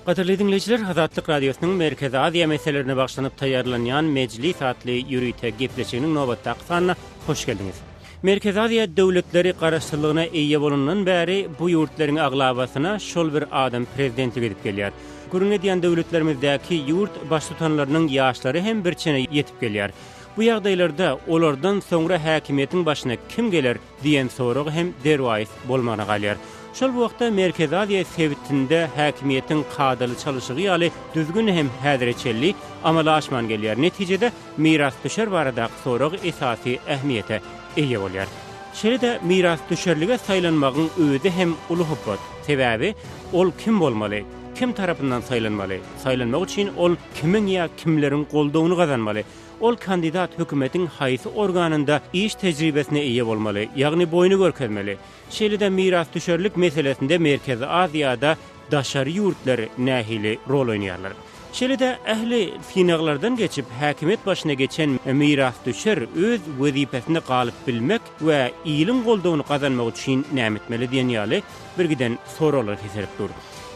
Gadyrly diňleýjiler, Azatlyk Radiosynyň Merkezi Aziýa meselelerine bagyşlanyp taýýarlanýan Mejlis atly ýörite gepleşiginiň nobatdaky sanyna hoş geldiňiz. Merkezi Aziýa döwletleri garaşsyzlygyna eýe bolandan bäri bu ýurtlaryň aglabasyna şol bir adam prezidentlik edip gelýär. Gürrüň edýän döwletlerimizdäki ýurt baştutanlarynyň ýaşlary hem birçene ýetip gelýär. Bu ýagdaýlarda olardan soňra häkimiýetiň başyna kim geler diýen sorag hem derwaýys bolmagyna galýar. Şol bir wagtda Merkezi Aziýa sebitinde häkimiýetiň kadaly çalyşygy ýaly düzgün hem häzire çenli amala aşman gelýär. Netijede, mirasdüşer baradaky sorag esasy ähmiýete eýe bolýar. Şeýle-de mirasdüşerlige saýlanmagyň özi hem uly hupbat. Sebäbi ol kim bolmaly? Kim tarapyndan saýlanmaly? Saýlanmak üçin ol kimiň ýa kimleriň goldawyny gazanmaly? Ol kandidat hökümetiň haýsy organynda iş tejribesine eýe bolmaly, ýagny boýuny görkezmeli? Şeýle-de mirasdüşerlik meselesinde Merkezi Aziýada daşary ýurtlar nähili rol oýnaýarlar? Şeýle-de ähli synaglardan geçip häkimiýet başyna geçen mirasdüşer öz wezipesinde galyp bilmek we iliň goldawyny gazanmak üçin näme etmeli diýen ýaly birgiden soraglar keserip dur.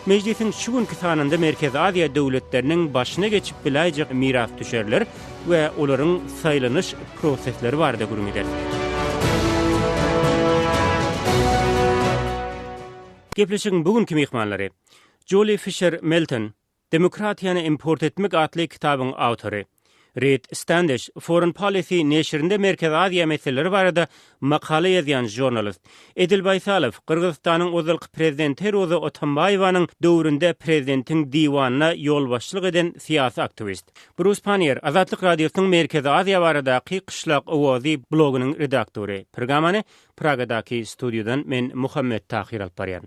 Mejlisiň şu günki sanynda Merkezi Aziýa döwletleriniň başyna geçip biläýjek mirasdüşerler we olaryň saýlanyş prosesleri barada gürrüň ederis. Gepleşigiň bu günki myhmanlary, Juli Fişer Melton, Demokratiýany import etmek atly kitabyň awtory. Rid Standiş, Foreign Policy neşirinde Merkezi Aziýa meseleleri barada makala ýazýan žurnalist. Edil Baýsalow, Gyrgyzystanyň ozalky prezidenti Roza Otambaýewanyň döwründe prezidentiň diwanyna ýolbaşçylyk eden syýasy aktiwist. Brus Panniýer, Azatlyk Radiosynyň Merkezi Aziýa baradaky Kyşlak owazy blogynyň redaktory. Programmany Pragadaky studiýadan men Muhammet Tahyr alyp barýan.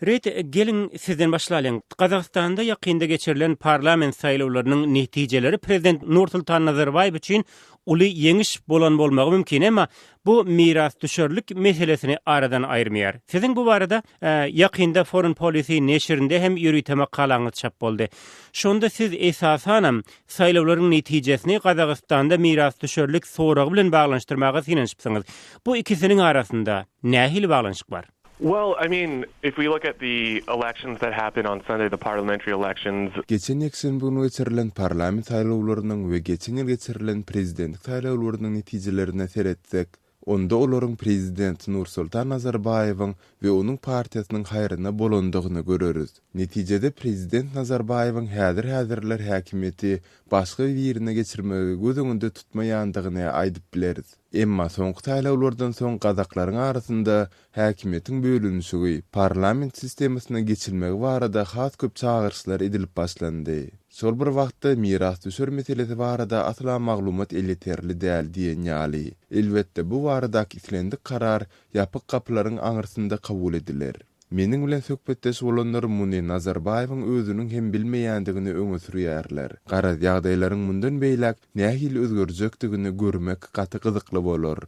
Red, geliň, sizden başlalyň. Gazagystanda ýakynda geçirilen parlament saýlawlarynyň netijeleri prezident Nursultan Nazarbaýew üçin uly ýeňiş bolan bolmagy mümkin, emma bu mirasdüşerlik meselesini aradan aýyrmaýar. Siziň bu barada ýakynda Foreign Policy neşirinde hem ýörite makalaňyz çap boldy. Şonda siz esasanam saýlawlaryň netijesini Gazagystanda mirasdüşerlik soragy bilen baglanyşdyrmaga synanyşypsyňyz. Bu ikisiniň arasynda nähili baglanyşyk bar? Well, I mean, if we look at the elections that happened on Sunday, the parliamentary elections. Geçen ýekşenbe güni geçirilen parlament saýlawlarynyň we geçen ýyl geçirilen prezidentlik saýlawlarynyň netijelerine seretsek, onda olaryň prezident Nursultan Nazarbaýewiň we onuň partiýasynyň haýryna bolandygyny göreris. Netijede prezident Nazarbaýewiň häzir-häzirler häkimiýeti başga birine geçirmegi göz öňünde tutmaýandygyny aýdyp bileris. Emma soňky saýlawlardan soň gazaklaryň arasynda häkimiýetiň bölünişigi, parlament sistemasyna geçilmegi barada has köp çagyryşlar edilip başlandy. Şol bir wagtda mirasdüşer meselesi barada asla maglumat elýeterli däl diýen ýaly. Elbetde, bu baradaky islendik karar ýapyk gapylaryň aňyrsynda kabul ediler. Meniň bilen söhbetdeş bolanlar muny Nazarbaýewiň özüniň hem bilmeýändigini öňe sürýärler. Garaz, ýagdaýlaryň mundan beýläk nähili özgerjekdigini görmek gaty gyzykly bolar.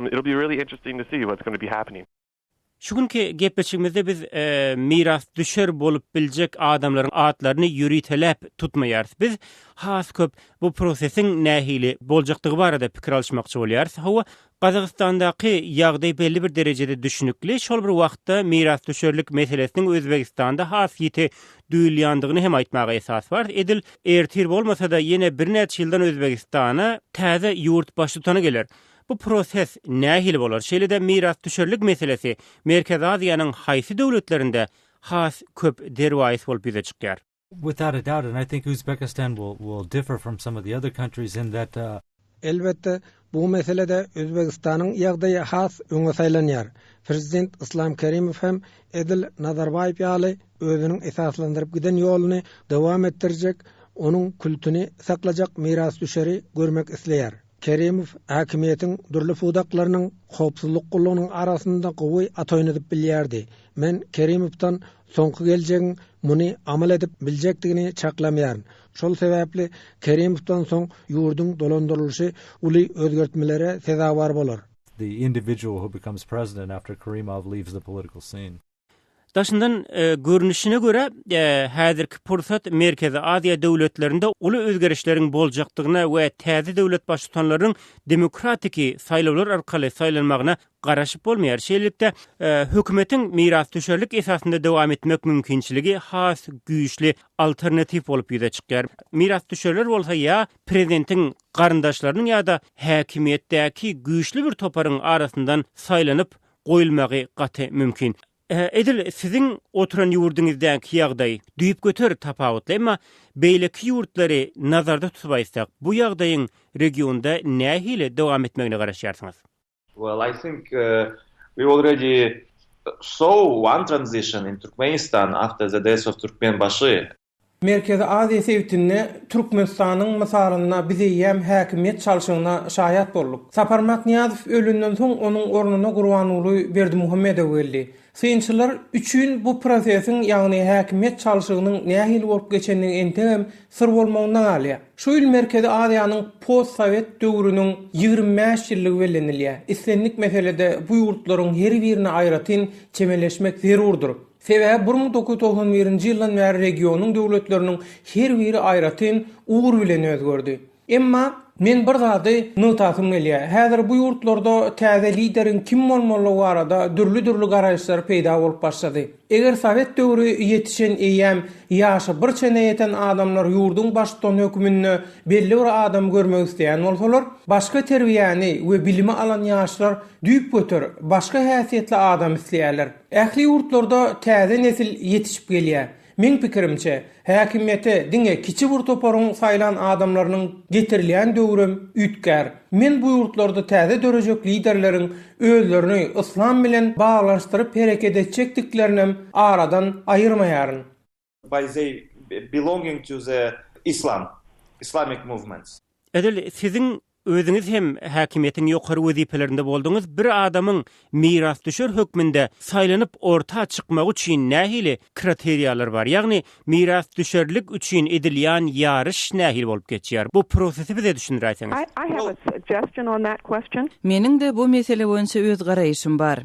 It'll be really interesting to see what's gonna be happening. Şu günki gepleşigimizde biz mirasdüşer bolup biljek adamlaryň atlaryny ýöriteläp tutmaýarys. Biz has köp bu prosesiň nähili boljakdygy barada pikir alyşmakçy bolýarys. Hawa, Gazagystandaky ýagdaý belli bir derejede düşnükli, şol bir wagtda mirasdüşerlik meselesiniň Özbegistanda has ýiti duýulýandygyny hem aýtmaga esas bar. Edil ertir bolmasa-da, ýene birnäçe ýyldan Özbegistana täze ýurt baştutany geler. Bu proses nähili bolar? Şeýle-de mirasdüşerlik meselesi Merkezi Aziýanyň haýsy döwletlerinde has köp derwaýys bolup ýüze çykýar? Without a doubt, and I think Uzbekistan will will differ from some of the other countries in that uh, Elbetde, bu meselede Özbegistanyň ýagdaýy has öňe saýlanýar. Prezident Yslam Kerimow hem edil Nazarbaýew ýaly özüniň esaslandyryp giden ýoluny dowam etdirjek, onuň kültüni saklajak mirasdüşeri görmek isleýär. Kerimow häkimiýetiň dürli pudaklarynyň, howpsuzlyk gullugynyň arasynda gowy at oýnadyp bilýärdi. Men Kerimowdan soňky geljegiň muny amal edip biljekdigini çaklamaýaryn. Şol sebäpli Kerimowdan soň ýurduň dolandyrylyşy uly özgertmelere sezewar bolar. The individual who becomes president after Karimov leaves the political scene. Daşyndan görnüşine görä, häzirki pursat Merkezi Aziýa döwletlerinde uly özgerişleriň boljakdygyna we täze döwlet baştutanlarynyň demokratiki saýlawlar arkaly saýlanmagyna garaşyp bolmaýar. Şeýlelikde, hökümetiň mirasdüşerlik esasynda dowam etmek mümkinçiligi has güýçli alternatiw bolup ýüze çykýar. Mirasdüşerler bolsa ýa prezidentiň garyndaşlarynyň ýa-da häkimiýetdäki güýçli bir toparyň arasyndan saýlanyp goýulmagy gaty mümkin. Edil siziň oturan ýurduňyzdaky ýagdaý düýpgöter tapawutly, emma beýleki ýurtlary nazarda tutup aýtsak, bu ýagdaýyň regionda nähili dowam etmegine garaşýarsyňyz? Well, I think we already saw one transition in Turkmenistan after the death of Turkmenbaşy. Merkezi Aziýa sebitinde Türkmenistanyň mysalynda biz eýýäm häkimiýet çalşygyna şaýat bolduk. Saparmyrat Nyýazow ölenden soň onuň ornuna Gurbanguly Berdimuhamedow geldi. Synçylar üçin bu prosesiň, ýagny häkimiýet çalşygynyň nähili bolup geçendigi entegem syr bolmagynda galýar. Şu ýyl Merkezi Aziýanyň postsowet döwrüniň 25 ýyllygy bellenilýär. Islendik meselede bu ýurtlaryň her birine aýratyn çemeleşmek zerurdyr. Sebäbi 1991-nji ýyldan bäri regionyň döwletleriniň her biri aýratyn ugur bilen özgerdi. Emma men bir zady nygtasym gelýär. Häzir bu ýurtlarda täze lideriň kim bolmalydygy barada dürli-dürli garaýyşlar peýda bolup başlady. Eger sowet döwri ýetişen eýýäm ýaşy bir çene ýeten adamlar ýurduň baştutany höküminde belli bir adamy görmek isleýän bolsalar, başga terbiýäni we bilimi alan ýaşlar düýpgöter başga häsiýetli adamy isleýärler. Ähli ýurtlarda täze nesil ýetişip gelýär. Meň pikirimçe, häkimiýete diňe kiçi bir toparyň saýlan adamlarynyň getirilýän döwrem üýtgär. Men bu ýurtlarda täze dörejek liderleriň özlerini yslam bilen baglanyşdyryp hereket etjekdiklerinem aradan aýyrmaýaryn. By they belonging to the Islam, Islamic movements. Edil siziň özüňiz hem häkimiýetiň ýokary wezipelerinde bolduňyz, bir adamyň mirasdüşer hökmünde saýlanyp orta çykmagy üçin nähili kriteriýalar bar? Ýagny mirasdüşerlik üçin edilýän ýaryş nähili bolup geçýär? Bu prosesi bize düşündiräýseňiz. I have a suggestion on that question. Meniň-de bu mesele boýunça öz garaýşym bar.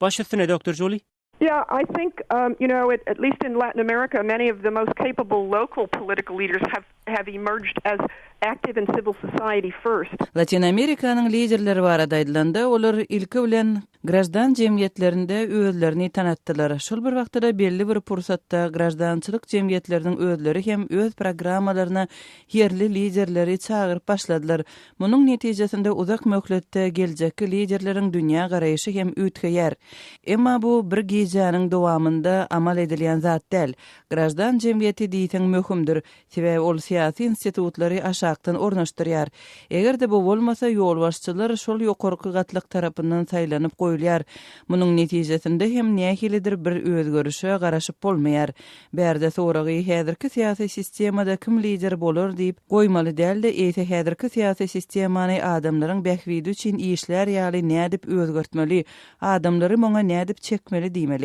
Baş üstüne, Doktor Joli. Yeah, I think, um, you know, at, at least in Latin America, many of the most capable local political leaders have, have emerged as active in civil society first. Latyn Amerikanyň liderleri barada aýdylanda, olar ilki bilen graždan jemgyýetlerinde özlerini tanatdylar. Şol bir wagtda-da belli bir pursatda graždançylyk jemgyýetleriniň özleri hem öz programmalaryna ýerli liderleri çagyryp başladylar. Munuň netijesinde uzak möhletde geljekki liderleriň dünýä garaýşy hem üýtgeýär. Emma bu bir gijäniň dowamynda amal edilýän zat däl. Graždan jemgyýeti diýseň möhümdir, sebäbi ol syýasy institutlary aşakdan ornaşdyrýar. Eger-de bu bolmasa, ýolbaşçylar şol ýokarky gatlak tarapyndan saýlanyp goýulýar. Munuň netijesinde hem nähilidir bir özgerişe garaşyp bolmaýar. Bärde soragy häzirki syýasy sistemada kim lider bolar diýip goýmaly däl-de, eýse häzirki syýasy sistemany adamlaryň bähbidi üçin işlär ýaly nädip özgertmeli, adamlary muňa nädip çekmeli diýmeli.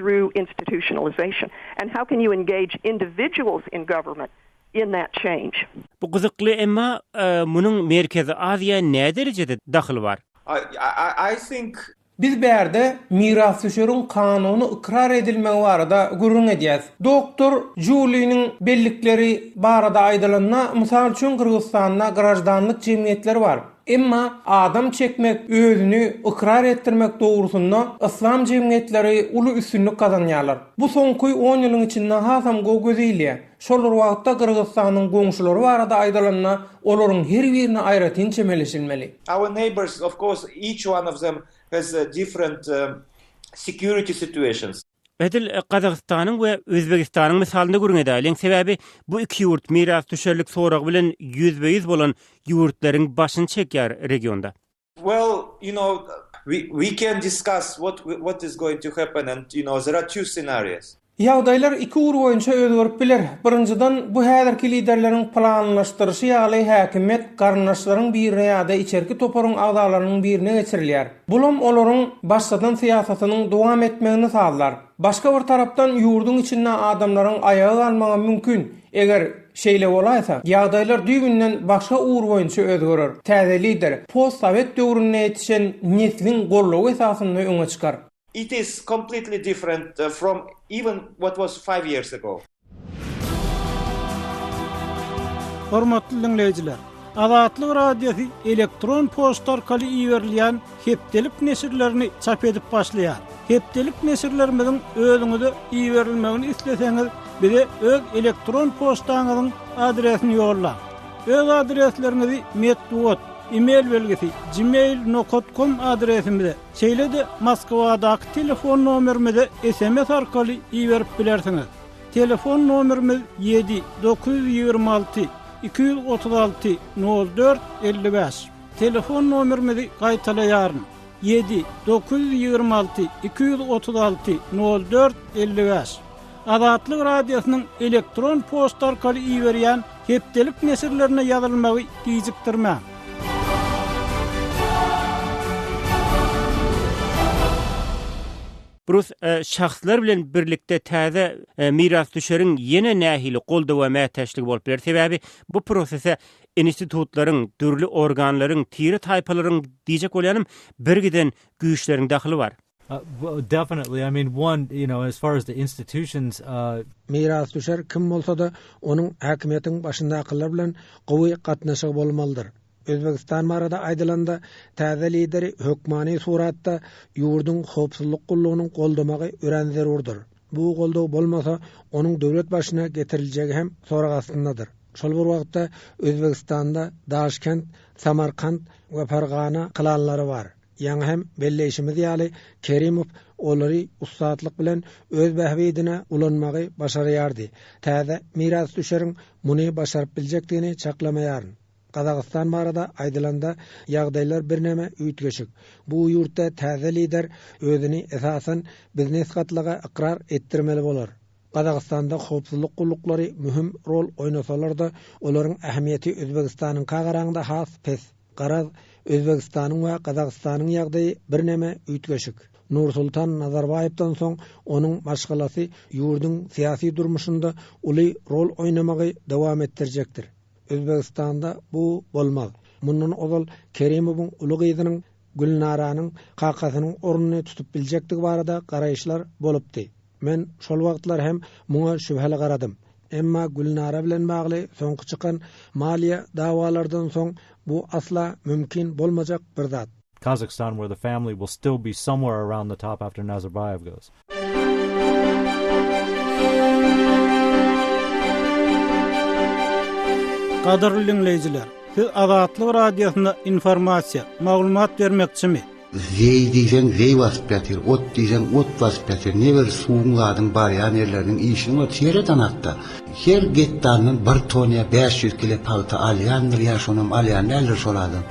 through institutionalization and how can you engage individuals in government in that change. Bu gyzykly, emma munuň Merkezi Aziýa näderejede dahyly bar? I, I, I think Biz bärde mirasdüşeriň kanuny ykrar edilmegi barada gürrüň edýäs. Doktor Juliniň bellikleri barada aýdylanda, mysal üçin Gyrgyzystanda graždanlyk jemgyýetleri bar. Emma adam çekmek, özüni ykrar etdirmek dogrusynda yslam jemgyýetleri uly üstünlik gazanýarlar. Bu soňky on ýylyň içinde hasam gowy göze ilýär. Şol bir wagtda Gyrgyzystanyň goňşulary barada aýdylanda, olaryň her birine aýratyn çemeleşilmeli. Our neighbors, of course, each one of them has different security situations. Edil Gazagystanyň we Özbegistanyň mysalynda gürrüň edäýeliň, sebäbi bu iki ýurt mirasdüşerlik soragy bilen ýüzbe-ýüz bolan ýurtlaryň başyny çekýär regionda. Well, you know, we we can discuss what what is going to happen and you know there are two scenarios. Ýagdaýlar iki ugur boýunça özgerip biler. Birinjiden, bu häzirki liderleriň planlaşdyryşy ýaly häkimiýet garyndaşlaryň birine ýa-da içerki toparyň agzalarynyň birine geçirilýär. Bulam olaryň başladan syýasatynyň dowam etmegini sazlar. Başga bir tarapdan, ýurduň içinde adamlaryň aýaga galmagy mümkin. Eger Şeýle bolaýsa, ýagdaýlar düýbünden başga ugur boýunça özgerer. Täze lider postsowet döwründe ýetişen nesliň goldawy esasynda öňe çykar. It is completely different from even what was five years ago. Hormatly diňleýjiler! Azatlyk Radiosy elektron poçta arkaly iberilýän hepdelik neşirlerini çap edip başlaýar. Hepdelik neşirlerimiziň özüňize iberilmegini isleseňiz, bize öz elektron poçtaňyzyň adresini ýollaň. Öz adresleriňizi metbugat, e-mail belgisi, gmail nokat kom adresimize, şeýle-de Moskwadaky telefon nomerimize sms arkaly iberip bilersiňiz. Telefon nomerimiz ýedi, 926 236 04 55. Telefon nomerimizi gaýtalaýaryn, ýedi, 926 236 04 55. Azatlyk Radiosynyň elektron poçta arkaly iberýän hepdelik neşirlerine ýazylmagy gijikdirmäň. Brus, şahslar bilen birlikde täze mirasdüşeriň ýene nähili goldawa mätäçligi bolup biler? Sebäbi bu prosese institutlaryň, dürli organlaryň, tire-taýpalaryň diýjek bolýanym, birgiden güýçleriň dahyly bar. Definitely. I mean, one, you know, as far as the institutions, uh... Mirasdüşer kim bolsa-da, onuň häkimiýetiň başyndakylar bilen gowy gatnaşygy bolmalydyr. Özbegistan barada aýdylanda, täze lideri hökmany suratda ýurduň howpsuzlyk gullugynyň goldamagy örän zerurdyr. Bu goldaw bolmasa, onuň döwlet başyna getiriljegi hem sorag astyndadyr. Şol bir wagtda, Özbegistanda Daşkent, Samarkant we Fergana klanlary bar. Ýaňy hem belleýşimiz ýaly, Kerimow olary ussatlyk bilen öz bähbidine ulanmagy başarýardy. Täze mirasdüşeriň muny başaryp biljekdigini çaklamaýaryn. Gazagystan barada aýdylanda, ýagdaýlar birneme üýtgeşik. Bu ýurtda täze lider özüni esasan biznes gatlaga ykrar etdirmeli bolar. Gazagystanda howpsuzlyk gulluklary möhüm rol oýnasalar-da, olaryň ähmiýeti Özbegistanyňka garaňda has pes. Garaz, Özbegistanyň we Gazagystanyň ýagdaýy birneme üýtgeşik. Nursultan Nazarbaýewden soň onuň maşgalasy ýurduň syýasy durmuşynda uly rol oýnamagy dowam etdirjekdir. Özbegistanda bu bolmaz. Mundan ozal Kerimowyň uly gyzynyň Gülnaranyň kakasynyň ornuny tutup biljekdigi barada garaýyşlar bolupdy. Men şol wagtlar hem muňa şübheli garadym. Emma Gülnara bilen bagly soňky çykan maliýe dawalardan soň bu asla mümkin bolmajak bir zat. Kazakhstan where the family will still be somewhere around the top after Nazarbayev goes. Gadyrly diňleýjiler, siz Azatlyk Radiosyna informasiýa, maglumat bermekçimi? Zeý diýseň zeý basyp ýatyr, ot diýseň ot basyp ýatyr, ne bir suwuň zadyň barýan ýerleriniň işini gör, seret anakda. Her gektaryndan bir ton ýa 500 kile pagta alýandyr ýa şonam alýan däldir şol adam.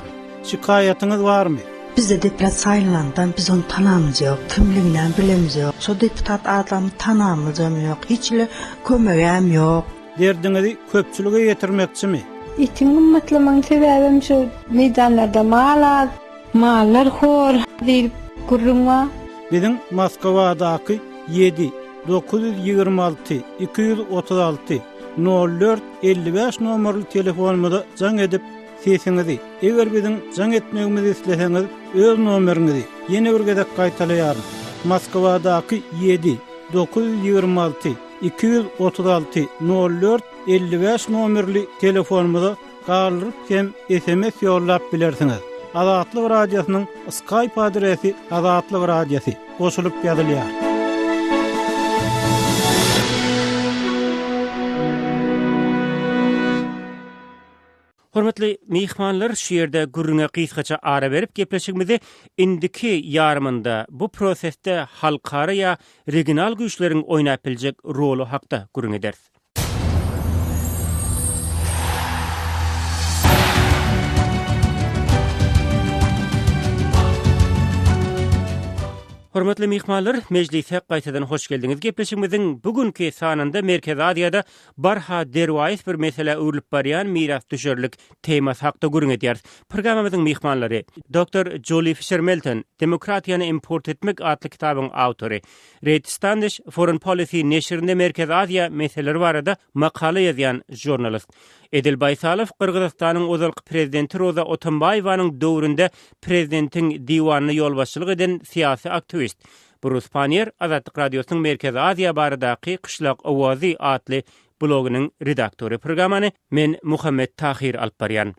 Şikaýatyňyz barmy? Bizde deputat saýlanandan biz ony tanamyz ýok, kimliginem bilemiz ýok. Şo deputat adamy tanamyzam ýok, hiç hili kömegem ýok. Derdiňizi köpçülige ýetirmekçimi? Etiň gymmatlamagyň sebäbem şu meýdanlarda mal az. Mallar hor diýlip gürrüň bar. Biziň Moskwadaky ýedi, 926 236 04 55 nomerli telefonymyza jaň edip, sesiňizi, eger biziň jaň etmegimizi isleseňiz, öz nomeriňizi, ýene bir gezek gaýtalaýaryn, Moskwadaky ýedi, 926 236 04 55 nomerli telefonymyza galdyryp hem sms ýollap bilersiňiz. Azatlyk Radiosynyň Skype adresi Azatlyk Radiosy goşulyp ýazylýar. Hormatly myhmanlar, şu ýerde gürrüňe gysgaça ara berip, gepleşigimizi indiki ýarymynda bu prosesde halkara ýa regional güýçleriň oýnap biljek roly hakda gürrüň ederis. Hormatly myhmanlar, mejlise gaýtadan hoş geldiňiz. Gepleşigimiziň bu günki sanynda Merkezi Aziýada barha derwaýys bir meselä öwrülip barýan mirasdüşerlik temasy hakda gürrüň edýäris. Programmamyzyň myhmanlary, doktor Joli Fişer Melton, Demokratiýany import etmek atly kitabyň awtory, Reýd Standiş, Foreign Policy neşirinde Merkezi Aziýa meseleleri barada makala ýazýan žurnalist. Edil Baýsalow, Gyrgyzystanyň ozalky prezidenti Roza Otunbaýewanyň döwründe prezidentiň diwanyna ýolbaşçylyk eden syýasy aktiwist. Brus Pannier Azatlyk Radiosynyň Merkezi Aziýa baradaky Kyşlak owazy atly blogynyň redaktory. Programmany men Muhammet Tahyr alyp barýan.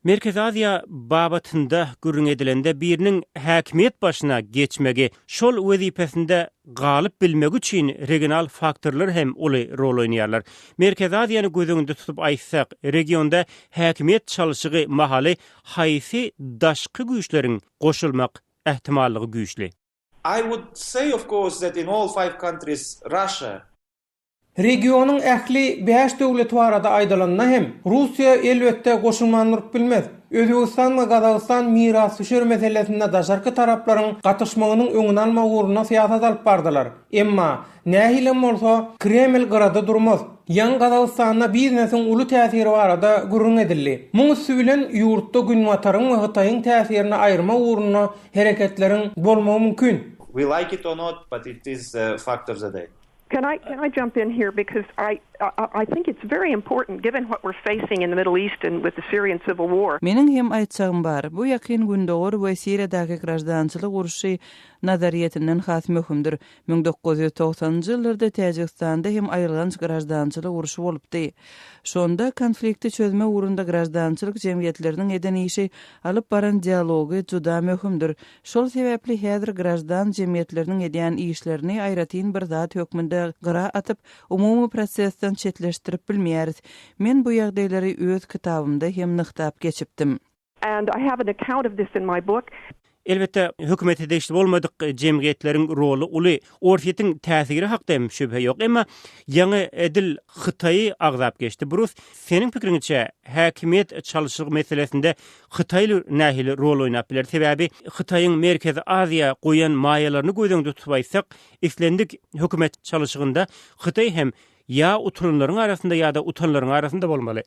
Merkezi Aziýa babatynda gürrüň edilende biriniň häkimiýet başyna geçmegi, şol wezipesinde galyp bilmegi üçin regional faktorlar hem uly rol oýnaýarlar. Merkezi Aziýany göz öňünde tutup aýtsak, regionda häkimiýet çalşygy mahaly haýsy daşky güýçleriň goşulmak ähtimallygy güýçli? I would say of course that in all five countries Russia Regionyň ähli bäş döwleti barada aýdylanda hem, Russiýa, elbetde, goşulman durup bilmez. Özbegistan we Gazagystan mirasdüşer meselesinde daşarky taraplaryň gatyşmagynyň öňüni almak ugrunda syýasat alyp bardylar. Emma, nähilem bolsa, Kreml gyrada durmaz. Ýaňy Gazagystanda biznesiň uly täsiri barada gürrüň edildi. Muň üsti bilen ýurtda Günbataryň we Hytaýyň täsirini aýyrmak ugrunda hereketleriň bolmagy mümkin. We like it or not, but it is a fact of the day. Can I can I jump in here because I I think it's very important given what we're facing in the Middle East and with the Syrian civil war. Meniň hem aýtjagym bar. Bu Ýakyn Gündogar we Siriýadaky graždançylyk urşy nazaryýetinden has möhümdir. 1990-njy ýyllarda Täjigistanda hem aýylganç graždançylyk urşy bolupdy. Şonda konflikti çözmek ugrunda graždançylyk jemgyýetleriniň eden işi, alyp baran dialogy juda möhümdir. Şol sebäpli häzir graždan jemgyýetleriniň edýän işlerini aýratyn bir zat hökmünde gyra atyp, umumy prosesden çetleşdirip bilmeýäris. Men bu ýagdaýlary öz kitabymda hem nygtap geçipdim. And I have an account of this in my book. Elbetde, hökümete degişli bolmadyk jemgyýetleriň roly uly. Orsýetiň täsiri hakda hem şübhe ýok. Emma ýaňy edil Hytaýy agzap geçdi. Brus, seniň pikiriňçe, häkimiýet çalşygy meselesinde Hytaý nähili rol oýnap biler? Sebäbi Hytaýyň Merkezi Aziýa goýan maýalaryny göz öňünde tutup aýtsak, islendik hökümet çalyşygynda Hytaý hem ýa utulanlaryň arasynda ýa-da utanlaryň arasynda bolmaly.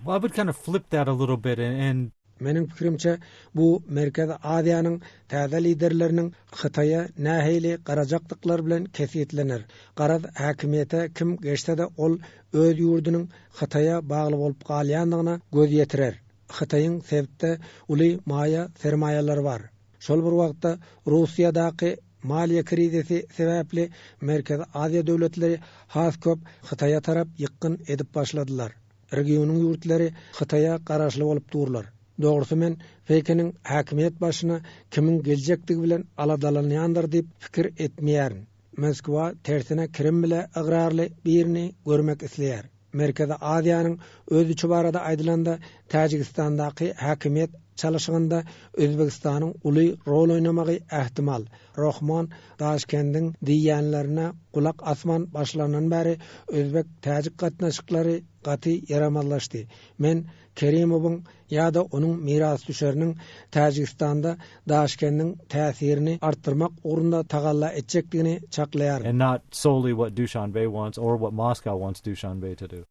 Well, I would kind of flip that a little bit and. Meniň pikirimçe, bu Merkezi Aziýanyň täze liderleriniň Hytaýa nähili garajakdyklary bilen kesgitlener. Garaz, häkimiýete kim geçse-de ol öz ýurdunyň Hytaýa bagly bolup galýandygyna göz ýetirer. Hytaýyň sebitde uly maýa sermaýalary bar. Şol bir wagtda Russiýadaky maliýe krizisi sebäpli Merkezi Aziýa döwletleri has köp Hytaýa tarap ýykgyn edip başladylar. Regionyň ýurtlary Hytaýa garaşly bolup durlar. Dogrusy men Pekiniň häkimiýet başyna kimiň geljekdigi bilen aladalanýandyr diýip pikir etmeýärin. Moskwa tersine Kremle ygrarly birini görmek isleýär. Merkezi Aziýanyň öz içi barada aýdylanda, Täjigistandaky häkimiýet çalyşygynda Özbegistanyň uly rol oýnamagy ähtimal. Rohmon Daşkendiň diýýänlerine gulak asman başlandan bäri özbek-täjik gatnaşyklary gaty ýaramazlaşdy. Men Kerimowyň ýa-da onuň mirasdüşeriniň Täjigistanda Daşkendiň täsirini artdyrmak ugrunda tagalla etjekdigini çaklaýaryn. And not solely what Dushanbe wants or what Moscow wants Dushanbe to do.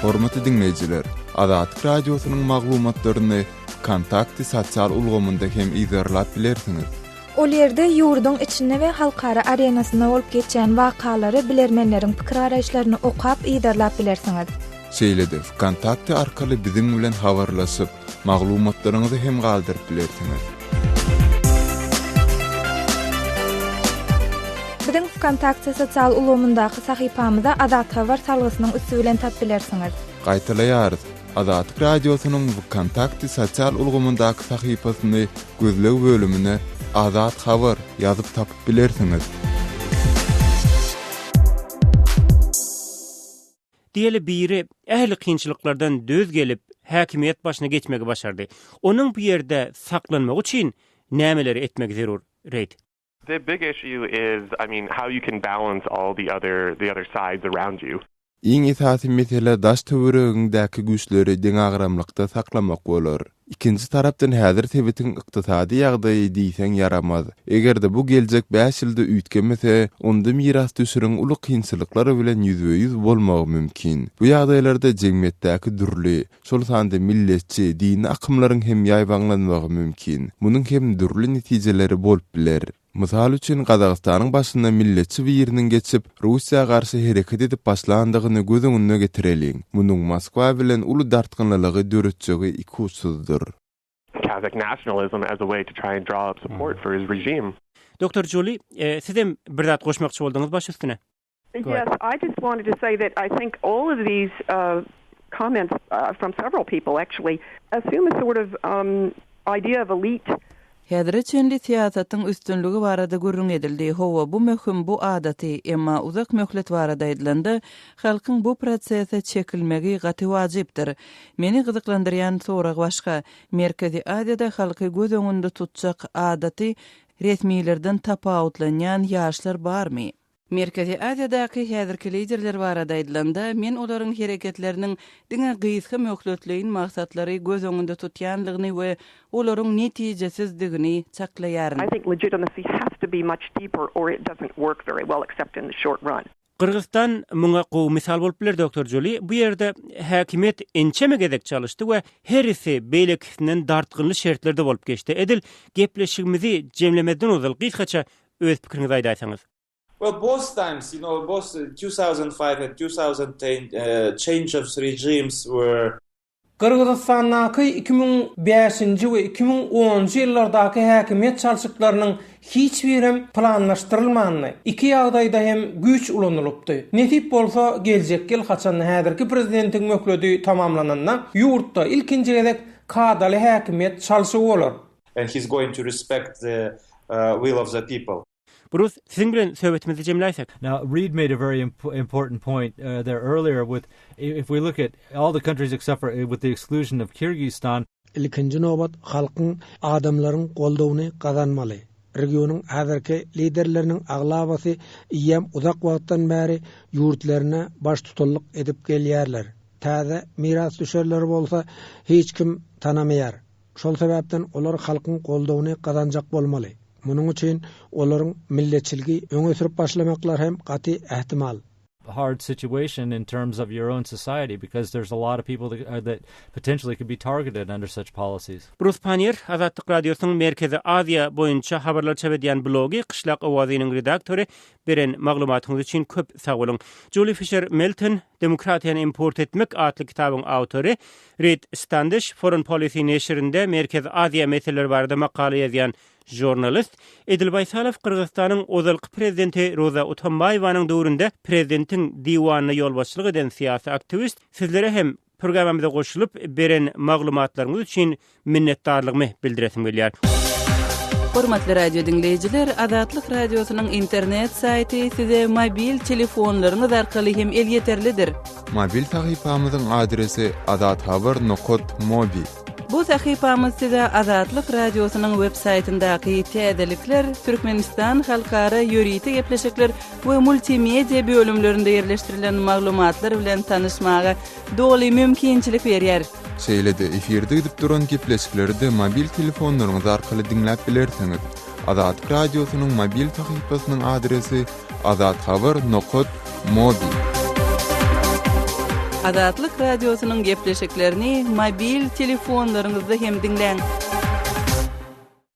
Hormatly diňleýjiler, Azatlyk Radiosynyň maglumatlaryny Wkontakte sosial ulgamynda hem yzarlap bilersiňiz. Ol ýerde ýurduň içinde we halkara arenasynda bolup geçýän wakalary, bilermenleriň pikir-garaýyşlaryny okap, yzarlap bilersiňiz. Şeýle-de Wkontakte arkaly biziň bilen habarlaşyp, maglumatlaryňyzy hem galdyryp bilersiňiz. Biziň Wkontakte sosial ulgamyndaky sahypamyza Azathabar salgysynyň üsti bilen tap bilersiňiz. Gaýtalaýarys, Azatlyk Radiosynyň Wkontakte sosial ulgamyndaky sahypasyny gözleg bölümine Azat Habar ýazyp tapyp bilersiňiz. Diýeli biri ähli kynçylyklardan döz gelip, häkimiýet başyna geçmegi başardy. Onuň bu ýerde saklanmagy üçin nämeleri etmegi zerur, Reýd? The big issue is, I mean, how you can balance all the other the other sides around you. Iň esasy mesele daş-töweregiňdäki güýçleri deňagramlykda saklamak bolar. Ikinji tarapdan häzir sebitiň ykdysady ýagdaýy diýseň ýaramaz. Eger-de bu geljek bäş ýylda üýtgemese, onda mirasdüşeriň uly kynçylyklar bilen ýüzbe-ýüz bolmagy mümkin. Bu ýagdaýlarda jemgyýetdäki dürli, şol sanda milletçi, dini akymlaryň hem ýaýbaňlanmagy mümkin. Munuň hem dürli netijeleri bolup biler. Mysal üçin, Gazagystanyň başyna milletçi biriniň geçip, Russiýa garşy hereket edip başlandygyny göz öňüne getireliň. Munuň Moskwa bilen uly dartgynlylygy döretjegi ikuçsuzdyr. Kazakh nationalism as a way to try and draw up support for his regime. Doktor Juli, sizem bir zat goşmakçy bolduňyz baş üstüne. Yes, I just wanted to say that I think all of these uh, comments uh, from several people actually assume a sort of um, idea of elite Häzire çenli syýasatyň üstünligi barada gürrüň edildi. Hawa, bu möhüm, bu adaty. Emma uzak möhlet barada aýdylanda, halkyň bu prosese çekilmegi gaty wajypdyr. Meni gyzyklandyrýan sorag başga. Merkezi Aziýada halky göz öňünde tutjak adaty resmilerden tapawutlanýan ýaşlar barmy? Merkezi Aziýadaky häzirki liderler barada aýdylanda, men olaryň hereketleriniň diňe gysga möhletleýin maksatlary göz öňünde tutýanlygyny we olaryň netijesizdigini çaklaýaryn. I think legitimacy has to be much deeper or it doesn't work very well except in the short run. Gyrgyzystan muňa gowy mysal bolup biler, Doktor Joli. Bu ýerde häkimiýet ençeme gezek çalyşdy we herisi beýlekisinden dartgynly şertlerde bolup geçdi. Edil gepleşigimizi jemlemezden ozal gysgaça öz pikiriňizi aýdaýsaňyz. Well, both times, you know, both 2005 and 2010 uh, change of regimes were Gyrgyzystandaky 2005-nji we 2010-njy ýyllardaky häkimiýet çalşyklarynyň hiç birem planlaşdyrylmandy. Iki ýagdaýda hem güýç ulanylypdy. Nesip bolsa, geljek ýyl haçanda häzirki prezidentiň möhledi tamamlananda, ýurtda ilkinji gezek kadaly häkimiýet çalşygy bolar. And he's going to respect the will of the people. Brus, siziň bilen söhbetimizi jemläýsek. Now, Reid made a very important point there earlier with if we look at all the countries except for with the exclusion of Kyrgyzstan. Ilkinji nobat halkyň, adamlaryň goldawyny gazanmaly. Regionyň häzirki liderleriniň aglabasy eýýäm uzak wagtdan bäri ýurtlaryna baştutanlyk edip gelýärler. Täze mirasdüşerleri bolsa hiç kim tanamaýar. Şol sebäpden olar halkyň goldawyny gazanjak bolmaly. Munuň üçin olaryň milletçilgi öňe sürüp başlamaklary hem gaty ähtimal. hard situation in terms of your own society because there's a lot of people that, uh, that potentially could be targeted under such policies. Brus Pannier, Azatlyk Radiosynyň Merkezi Aziýa boýunça habarlar çap edýän blogy Kyşlak owazynyň redaktory, beren maglumatyňyz üçin köp sag boluň. Juli Fişer Melton, Demokratiýany import etmek atly kitabyň awtory Rid Standiş, Foreign Policy neşirinde Merkezi Aziýa meseleleri barada makala ýazýan žurnalist Edil Baýsalow Gyrgyzystanyň ozalky prezidenti Roza Otunbaýewanyň döwründe prezidentiň diwanyna ýolbaşçylyk eden syýasy aktiwist sizlere hem Programmamyza goşulyp beren maglumatlaryňyz üçin minnetdarlygymy bildiresim gelýär. Hormatly radio diňleýjiler, Azatlyk Radiosynyň internet saýty size mobil telefonlaryňyz arkaly hem elýeterlidir. Mobil sahypamyzyň adresi azathabar nokat mobi. Bu sahypamyz size Azatlyk Radiosynyň web saýtyndaky täzelikler, Türkmenistan halkara ýörite gepleşikler we multimedia bölümlerinde ýerleşdirilen maglumatlar bilen tanyşmaga doly mümkinçilik berýär. Şeýle-de efirde gidip duran gepleşikleri-de mobil telefonlaryňyz arkaly diňläp bilersiňiz. Azatlyk Radiosynyň mobil sahypasynyň adresi azathabar nokat mobi. Azatlyk Radiosynyň gepleşiklerini mobil telefonlaryňyzda hem diňläň.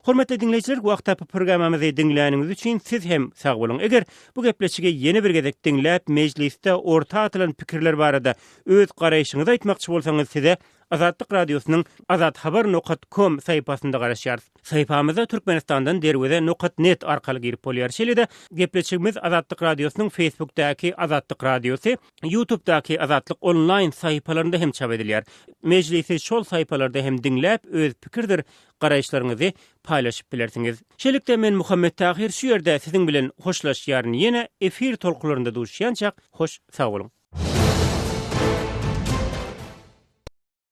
Hormatly diňleýjiler, wagt tapyp programmamyzy diňläniňiz üçin siz hem sag boluň. Eger bu gepleşigi ýene bir gezek diňläp, mejlisde orta atylan pikirler barada öz garaýşyňyzy aýtmakçy bolsaňyz size Azatlyk Radiosynyň azathabar nokat kom sahypasynda garaşýarys. Sahypamyza Türkmenistandan derweze nokat net arkaly girip bolýar. Şeýle-de gepleşigimiz Azatlyk Radiosynyň Facebookdaky Azatlyk Radiosy, YouTubedaky Azatlyk onlaýn sahypalarynda hem çap edilýär. Mejlisi şol sahypalarda hem diňläp öz pikirdir garaýyşlaryňyzy paýlaşyp bilersiňiz. Şeýlelikde men Muhammet Tahyr şu ýerde siziň bilen hoşlaşýaryn ýene efir tolkunlarynda duşýançak hoş sag boluň.